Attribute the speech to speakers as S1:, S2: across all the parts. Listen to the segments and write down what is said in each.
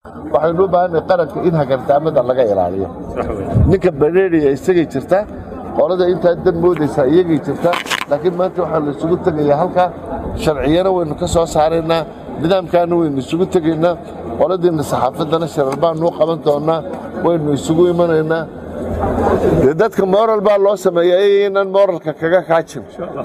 S1: Waxaynu u baahanay qaranka in hagardaamada laga ilaaliyo. Ninka bareeriya isagay jirtaa, qolada intaa dan moodaysaa iyagay jirtaa, laakiin maanta waxaa la isugu tegayaa halkaa. Sharciyana waynu ka soo saaraynaa, nidaamkaana waynu isugu tegaynaa, qoladiinna saxaafaddana shirar baanuu qaban doonnaa, waynu isugu imanaynaa. Dee dadka moral baa loo sameeyaa inaan moralka kaga kaajin.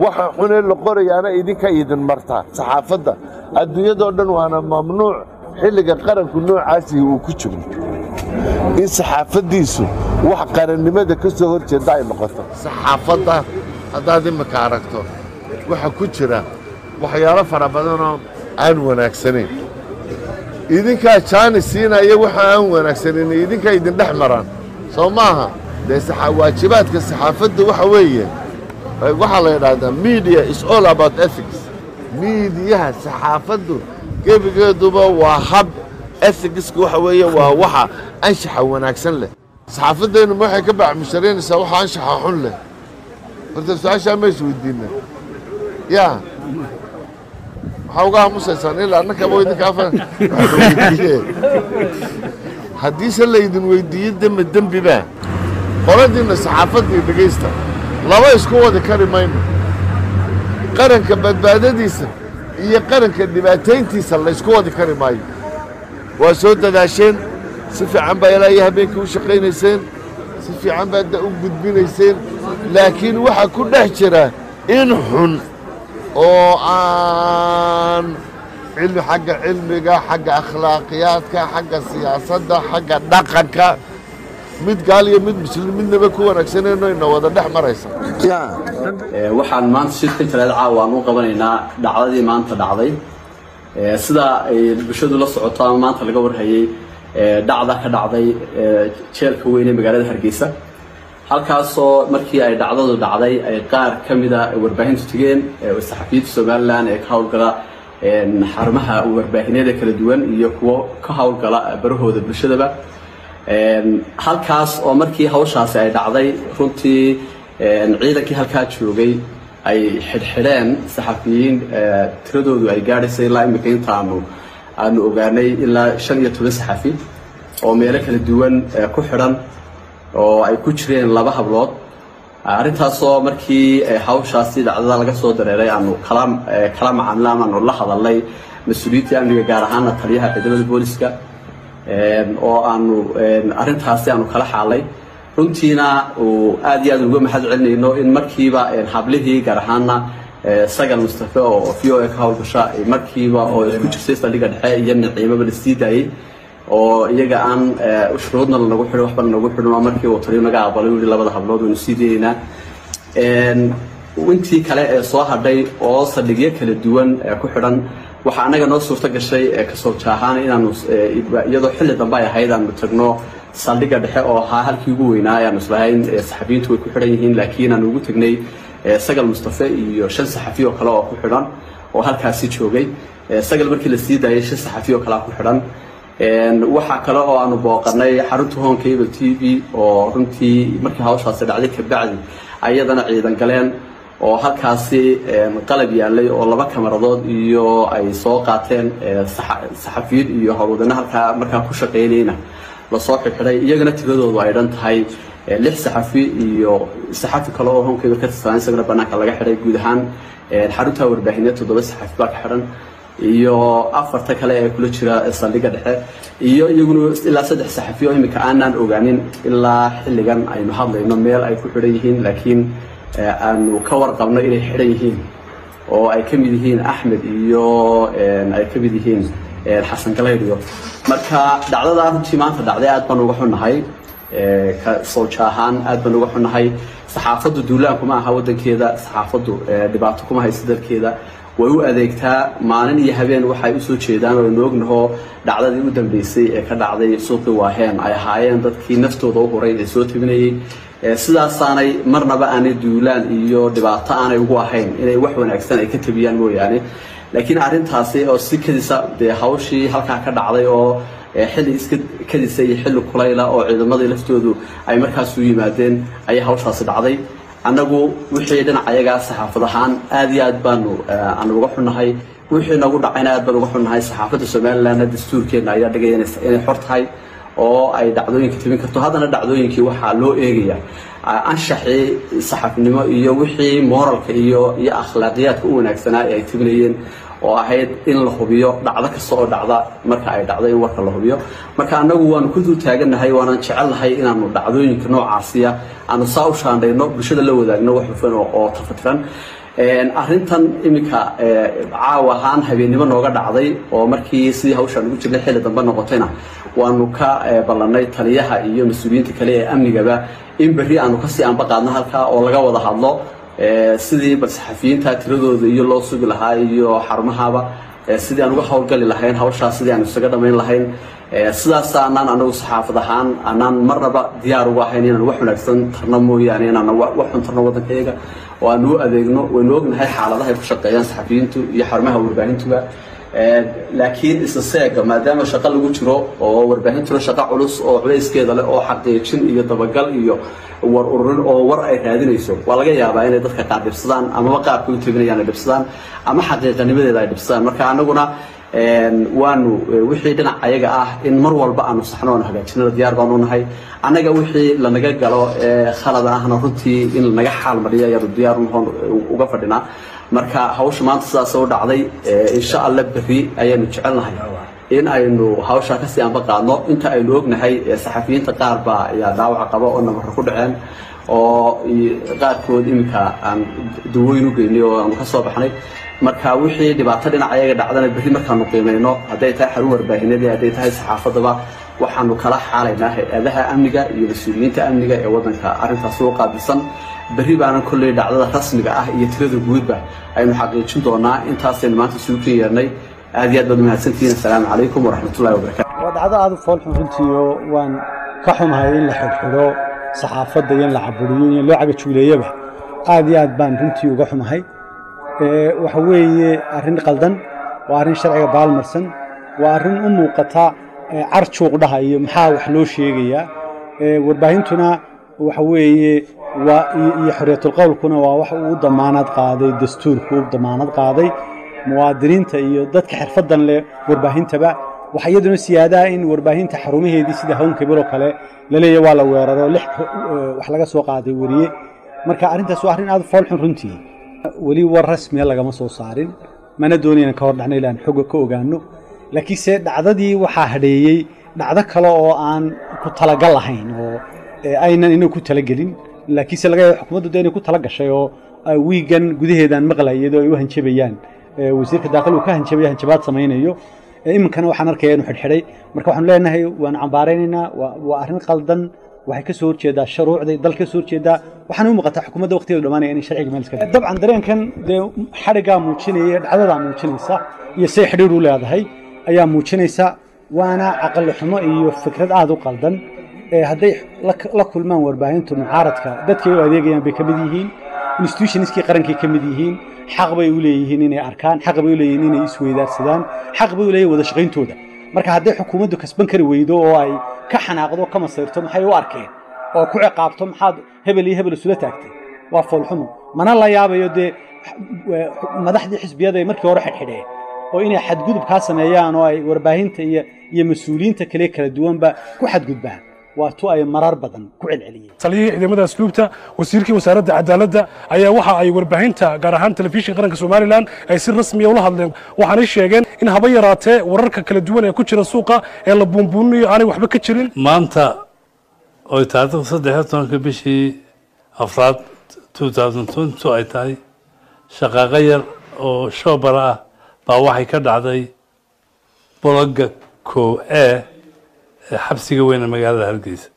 S1: Waxa xunee la qorayaana idinka idin martaa saxaafadda adduunyadoo dhan, waana mamnuuc xilliga qaranku noocaasihi uu ku jiro in saxaafaddiisu wax qarannimada ka soo hor jeeda ay noqoto. Saxaafadda haddaad imika aragto, waxa ku jira waxyaalo fara badanoo aan wanaagsanayn. Idinkaa jaani siinaya waxa aan wanaagsanayn, idinkaa idin dhex maraan, soo maaha? Dee waajibaadka saxaafadda waxa weeye, waxaa la yidhaahdaa media is all about ethics. Miidiyaha saxaafaddu gebigeeduba waa hab ethicsku, waxa weeye waa waxa anshaxa wanaagsan leh. Saxaafaddeennu ma waxay ka bacmusharaynaysaa waxa anshaxa xun leh? Horta su-aashaa ma isweydiina ya? Waxaa uga aamusaysaan ilaa annakaba idinka afa weydiiye. Haddiise laydin weydiiyo, dembi dembi baa qoladiinna saxaafaddii dhegaysta. Laba isku wadi kari mayno: qaranka badbaadadiisa iyo qaranka dhibaatayntiisa laysku wadi kari maayo. Waa soo dadaasheen, si fiican baa ilaa iyo habeenkii u shaqaynayseen, si fiican baad u gudbinayseen, laakiin waxaa ku dhex jira in xun oo aan cilmi, xagga cilmiga, xagga akhlaaqiyaadka, xagga siyaasadda, xagga dhaqanka, mid gaal iyo mid muslim midnaba ku wanaagsanayno ina wada dhex maraysa.
S2: Waxaan maanta shirka jaraa'id caawa aan u qabanaynaa dhacdadii maanta dhacday. Sida ay bulshadu la socoto ama maanta laga warhayay, dhacda ka dhacday jeelka weyn ee magaalada Hargeysa, halkaasoo markii ay dhacdadu dhacday ay qaar ka mida warbaahintu tegeen, saxafiyiinta Somaliland ee ka howlgala xarumaha warbaahineeda kala duwan iyo kuwo ka howlgala barahooda bulshadaba, halkaas oo markii hawshaasi ay dhacday runtii ciidankii halkaa joogay ay xidhxidheen saxafiyiin tiradoodu ay gaadhaysay ilaa imika inta aanu ogaanay ilaa 15 saxafi oo meelo kala duwan ku xidhan, oo ay ku jireen laba hablood. Arrintaasoo markii hawshaasi dhacdada laga soo dareeray aanu kala macaamila ama aanu la hadalnay mas-uuliyiinta amniga, gaar ahaana taliyaha ciidamada booliska, oo aanu arrintaasi aanu kala xaalay. Runtiina uu aad iyo aad uga mahad celinayno in markiiba hablihii, gaar ahaana Sagal Mustafe oo VOA ka howlgasha, markiiba oo isku jirtay saldhigga dhexe iyo Naciimaba la sii daayey, oo iyaga aan shuruudna lanagu xidhin, waxba lanagu xidhin, oo markii uu taliyo naga aqbalay, yidhi labada hablood waynu sii dayeynaa. Intii kale ee soo hadhay oo saldhigyo kala duwan ku xidhan, waxaa annaga noo suurto gashay kasoo jaahaan inaanu, iyadoo xilli dambe ay ahayd, aanu tagno saldhigga dhexe oo ahaa halkii ugu weynaa ayaanu islahayn saxafiyiintu way ku xidhan yihiin, laakiin aanu ugu tegnay Sagal Mustafe iyo shan saxafi oo kale oo ku xidhan oo halkaasi joogay. Sagal markii la sii daayay, shan saxafi oo kalea ku xidhan. Waxaa kale oo aanu booqanay xarunta Horn Cable TV, oo runtii markii hawshaasi dhacday kabacdi ayadana ciidan galeen oo halkaasi qalab yaalay oo laba kamaradood iyo ay soo qaateen, saxafiyiin iyo howlwadano halkaa markaa ku shaqaynayna lasoo xidxidhay, iyagana tiradoodu ay dhan tahay lix saxafi iyo saxafi kale oo Horn Cable ka tirsanaa isagana banaanka laga xidhay. Guud ahaan xarunta warbaahineed toddoba saxafi baa ka xidhan, iyo afarta kale ee kula jira saldhigga dhexe, iyo iyaguna ilaa saddex saxafi oo imika aanaan ogaanin ilaa xilligan aynu hadlayno meel ay ku xidhan yihiin, laakiin aanu ka warqabno inay xidhan yihiin, oo ay ka mid yihiin Axmed iyo ay ka mid yihiin Xasan Galaydhiyo. Marka dhacdada runtii maanta dhacday aad baan uga xunnahay, ka sooja ahaan aad baan uga xunnahay. Saxaafaddu duulaan kuma aha waddankeeda, saxaafaddu dhibaato kuma hayso dalkeeda, way u adeegtaa maalin iyo habeen, waxay usoo jeedaan oo aynu ognaho dhacdadii u dambeysay ee ka dhacday suuqii Waaheen ay ahaayeen dadkii naftooda u huray ee soo tabinayay. Sidaasaanay marnaba aanay duulaan iyo dhibaato aanay ugu ahayn inay wax wanaagsan ay ka tabiyaan mooyaane. Laakiin arrintaasi oo si kadisa dee hawshii halkaa ka dhacday oo xilli iska kadisa iyo xilli kulayla oo ciidamadii laftoodu ay markaas u yimaadeen ayay hawshaasi dhacday. Annagu wixii dhinacayagaa saxaafad ahaan aad iyo aad baanu aanu uga xunnahay. Wixii nagu dhacayna aad baan uga xunnahay. Saxaafadda Somalilandna dastuurkeenna ayaa dhigaya inay xor tahay oo ay dhacdooyinka tebin karto. Haddana dhacdooyinkii waxaa loo eegayaa anshaxii saxafnimo iyo wixii moralka iyo akhlaaqiyaadka u wanaagsanaa ee ay tebinayeen, oo ahayd in la hubiyo dhacdo kasta oo dhacda, marka ay dhacdo in warka la hubiyo. Marka annagu waanu ku dul taagannahay, waanaan jecelnahay inaanu dhacdooyinka noocaasiya aanu saa u shaandhayno, bulshada la wadaagno wax hufan oo tafatiran. Arrintan iminka caawa ahaan habeennimo nooga dhacday oo markii sidii hawshaan ugu jirnay xilli dambe noqotayna, waanu ka ballannay taliyaha iyo mas-uuliyiinta kale ee amnigaba in berri aanu kasii anba qaadno halkaa oo laga wada hadlo sidii bal saxafiyiinta tiradooda iyo loo sugi lahaa iyo xarumahaba, sidii aan uga howlgali lahayn hawshaas, sidii aan isaga dhamayn lahayn. Sidaas aanaan anagu saxaafad ahaan aanaan marnaba diyaar uga ahayn inaan wax wanaagsan tarno mooyaane inaan wax xun tarno waddankayaga oo aan u adeegno. Waynu ognahay xaaladaha ay ku shaqeeyaan saxafiyiintu iyo xarumaha warbaahintuba, laakiin isla seega maadaama shaqo lagu jiro oo warbaahintuna shaqo culus oo culayskeeda leh oo xaqiijin iyo dabagal iyo war ururin oo war ay raadinayso, waa laga yaabaa inay dadka qaar dhibsadaan amaba qaabka u tebinayaan ay dhibsadaan ama xaqiiqanimadeeda ay dhibsadaan. Marka anaguna waanu wixii dhinac ayaga ah in mar walba aanu saxno aanu hagaajinana diyaar baanu nahay. Annaga wixii lanaga galo ee khalad ahna runtii in lanaga xaal mariyo ayaanu diyaar uga fadhinaa. Marka hawsha maanta sidaas u dhacday, insha Alla berri ayaanu jecelnahay in aynu hawshaa kasii anba qaadno. Inta aynu ognahay saxafiyiinta qaar baa ayaa dhaawac qaba oo nabarro ku dhaceen oo qaarkood iminka aan dawooyin u geynay oo aanu ka soo baxnay. Marka wixii dhibaato dhinac ayaga dhacdana berri markaanu qiimayno, hadday tahay xarun warbaahineed iyo hadday tahay saxaafaddaba, waxaanu kala xaalaynaa hay-adaha amniga iyo mas-uuliyiinta amniga ee waddanka arrintaas ugu qaabilsan. Berri baanan kolley dhacdada rasmiga ah iyo tirada guudba aynu xaqiijin doonaa. Intaasaynu maanta isugu ken yeernay. Aad iyo aad baad umahadsantihiin. Assalaamu calaykum waraxmatullahi wabarakatu.
S3: Waa dhacdo aada u foolxun runtii, oo waan ka xumahay in la xidhxidho saxaafadda iyo in la caburiyo iyo in loo cagajuuleeyaba. Aad iyo aad baan runtii uga xumahay. Waxa weeye arrin qaldan, waa arrin sharciga baalmarsan, waa arrin u muuqata carjuuqdhaha iyo maxaa wax loo sheegayaa. Warbaahintuna waxa weeye waa iyo xorriyatulqowlkuna waa wax uu damaanad qaaday dastuurku, u damaanad qaaday muwaadiniinta iyo dadka xirfaddan leh warbaahintaba. Waxaa iyaduna siyaadaha in warbaahinta xarumaheedii sida Horn Cable oo kale laleeyahy waa la weeraro, lix wax laga soo qaaday weriye. Marka arrintaas waa arrin aad u foolxun runtii. Weli war rasmiya lagama soo saarin, mana doonayna ka hor dhacno ilaan xogga ka ogaano, laakiinse dhacdadii waxaa hadheeyey dhacdo kale oo aan ku talagal ahayn oo aynan inagu ku talagelin, laakiinse laga yaabo xukuumaddu de inay ku tala gashay oo wiigan gudaheedaan maqlay iyadoo ay u hanjabayaan, wasiirka daaqil uu ka hanjabaya, hanjabaad samaynayo. Iminkana waxaan arkaya inuu xidhxidhay. Marka waxaanu leenahay waanu cambaaraynaynaa, waa arrin qaldan, waxay ka soo horjeedaa shuruucday dalka ka soo horjeedaa, waxaana u muuqataa xukuumadda waqtigeedu dhamaanaya inay sharciga meel iska. Dabcan dareenkan dee xadhiggaa muujinaya, dhacdadaa muujinaysa iyo say xidhiir u leedahay ayaa muujinaysa, waana caqli xumo iyo fikrad aada u qaldan. Hadday la kulmaan warbaahintu mucaaradka, dadkay u adeegayaan bay ka mid yihiin, institutionskii qarankay ka mid yihiin, xaq bay u leeyihiin inay arkaan, xaq bay u leeyihiin inay isweydaarsadaan, xaq bay u leeyihin wada shaqayntooda. Marka hadday xukuumaddu kasban kari weydo oo ay ka xanaaqdo, ka masayrto maxay u arkeen oo ku ciqaabto maxaad hebel iyo hebel isula taagtay, waa foolxumo. Mana la yaabayo dee madaxdii xisbiyada ay markii hore xidhxidheen oo inay xadgudub kaa sameeyaan oo ay warbaahinta iyo mas-uuliyiinta kale kala duwanba ku xadgudbaan waa tu ay marar badan ku celceliyeen.
S4: Taliyihii ciidamada asluubta, wasiirkii wasaaradda cadaaladda ayaa waxa ay warbaahinta, gaar ahaan telefishin qaranka Somalilan, ay si rasmiya ula hadleen. Waxaanay sheegeen in haba yaraatee wararka kala duwan ee ku jira suuqa ee la buunbuuninayo aanay waxba ka jirin.
S5: Maanta oy taariikhda 13-ka bishii afraad 2022 ay tahay, shaqaaqo yar oo shoobara ah baa waxay ka dhacday bologa koo ee xabsiga weyne magaalada Hargeysa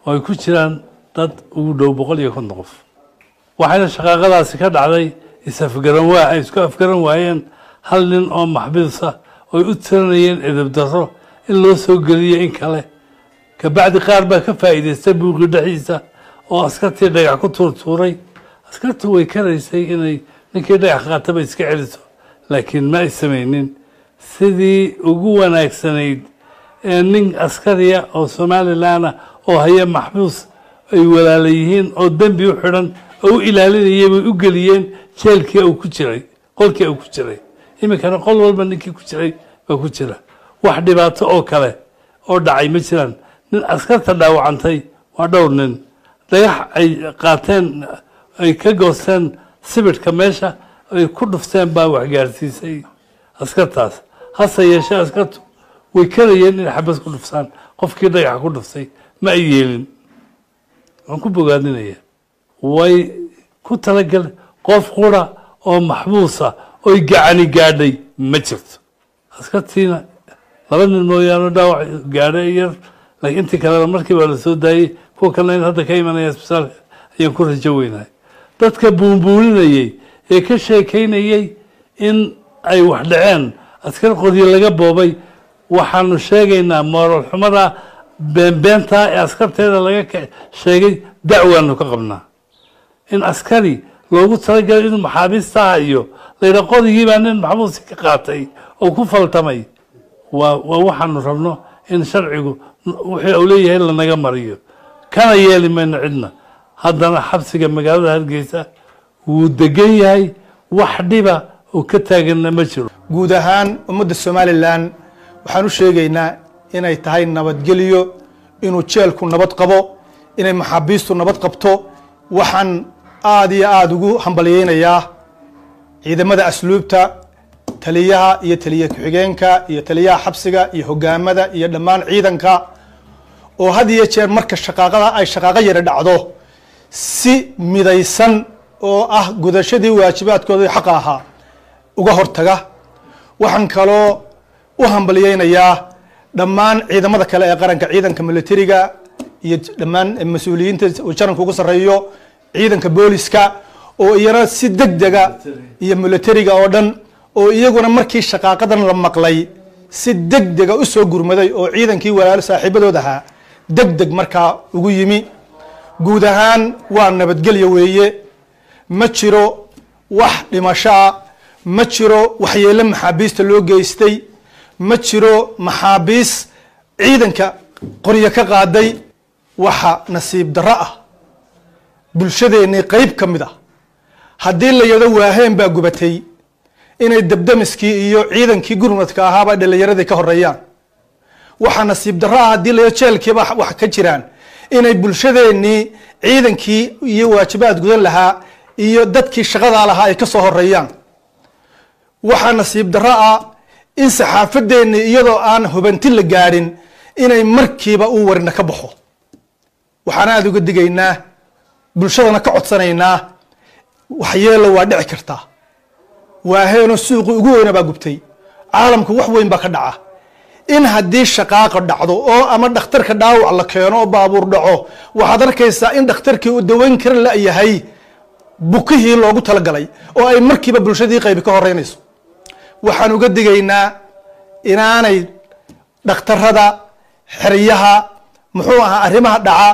S5: oo ay ku jiraan dad ugu dhow 150 qof. Waxayna shaqaaqadaasi ka dhacday is-afgaran waa ay isku afgaran waayeen hal nin oo maxbiis ah oy u tiranayeen edeb darro in loo soo geliyo in kale. Kabacdi qaar baa ka faa'iidaystay buuqii dhexdiisa oo askartii dhagax ku tuurtuuray. Askartu way karaysay inay ninkii dhagax qaataba iska celiso, laakiin ma ay samaynin. Sidii ugu wanaagsanayd ee nin askariya oo Somalilan ah oo haya maxbuus ay walaala yihiin oo dembi u xidhan oo u ilaalinayay bay u geliyeen jeelkii uu ku jiray, qolkii uu ku jiray. Iminkana qol walba ninkii ku jiray baa ku jira. Wax dhibaato oo kale oo dhacay ma jiraan. Nin askarta dhaawacantay waa dhowr nin, dhagax ay qaateen, ay ka goosteen sibidhka meesha ay ku dhufteen baa wax gaarsiisay askartaas. Hase yeeshee askartu way karayeen inay xabad ku dhuftaan qofkii dhagaxa ku dhuftay, ma ay yeelin. Waan ku bogaadinaya, way ku talagal. Qof qura oo maxbuusa oy gacani gaadhay ma jirto. Askartiina laba nin mooyaane dhaawac gaadhay yar, laakiin intii kalena markii baa la soo daayey. Kuwa kalena in hadda ka imanaya isbitaalka ayaan ku rajo weynahay. Dadka buunbuuninayey ee ka sheekaynayey in ay wax dhaceen, askar qoryo laga boobay, waxaanu sheegaynaa moral xumada beenbeentaa ee askarteeda laga sheegay. Dacwaanu ka qabnaa in askari loogu talagalay inuu maxaabiistaha iyo layidhaa qorigii baa nin maxbuusi ka qaatay oo ku faltamay. Waa waxaanu rabno in sharcigu wuxuu uu leeyahay lanaga mariyo, kana yeeli mayno cidna. Haddana xabsiga magaalada Hargeysa wuu degan yahay, wax dhiba oo ka taaganna ma jiro.
S6: Guud ahaan ummadda Somaliland waxaan u sheegaynaa inay tahay nabadgelyo, inuu jeelku nabad qabo, inay maxaabiistu nabad qabto. Waxaan aada iyo aada ugu hambalyeynayaa ciidamada asluubta, taliyaha iyo taliye ku-xigeenka iyo taliyaha xabsiga iyo hogaamada iyo dhammaan ciidanka oo had iyo jeer marka shaqaaqada ay shaqaaqo yara dhacdo si midaysan oo ah gudashadii waajibaadkoodii xaqa ahaa uga hortaga. Waxaan kaloo u hambalyeynayaa dhammaan ciidamada kale ee qaranka, ciidanka militariga iyo dhammaan mas-uuliyiinta uu jaranka ugu sarreeyo, ciidanka booliska oo iyana si deg dega iyo militariga oo dhan oo iyaguna markii shaqaaqadan la maqlay si deg dega u soo gurmaday oo ciidankii walaalo saaxiibadood ahaa deg deg markaa ugu yimi. Guud ahaan waa nabadgelyo weeye, ma jiro wax dhimasho ah, ma jiro waxyeelo maxaabiista loo geystay, ma jiro maxaabiis ciidanka qoryo ka qaaday. Waxa nasiib darro ah bulshadeennii qayb ka mid ah haddii la yidho Waaheen baa gubatay inay dabdamiskii iyo ciidankii gurmadka ahaaba dhallinyaradii ka horeeyaan. Waxaa nasiib darro ah haddii la yidho jeelkiiba wax ka jiraan inay bulshadeennii ciidankii iyo waajibaad gudan lahaa iyo dadkii shaqadaa lahaa ay ka soo horeeyaan. Waxaa nasiib darro ah in saxaafadeennii iyadoo aan hubanti la gaadhin inay markiiba uu warina ka baxo. Waxaan aada uga digaynaa, bulshadana ka codsanaynaa, waxyeelo waa dhici kartaa. Waaheenoo suuqii ugu weyna baa gubtay, caalamku wax weyn baa ka dhaca. In haddii shaqaaqa dhacdo oo ama dhakhtarka dhaawac la keeno oo baabuur dhaco, waxaad arkaysaa in dhakhtarkii uu daweyn kara la-yahay bukihii loogu talagalay oo ay markiiba bulshadii qaybi ka horeynayso. Waxaan uga digaynaa inaanay dhakhtarada xeryaha muxuu ahaa arrimaha dhaca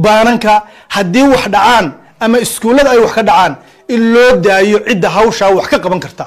S6: baananka haddii wax dhacaan ama iskuullada ay wax ka dhacaan in loo daayo cidda hawshaa wax ka qaban karta.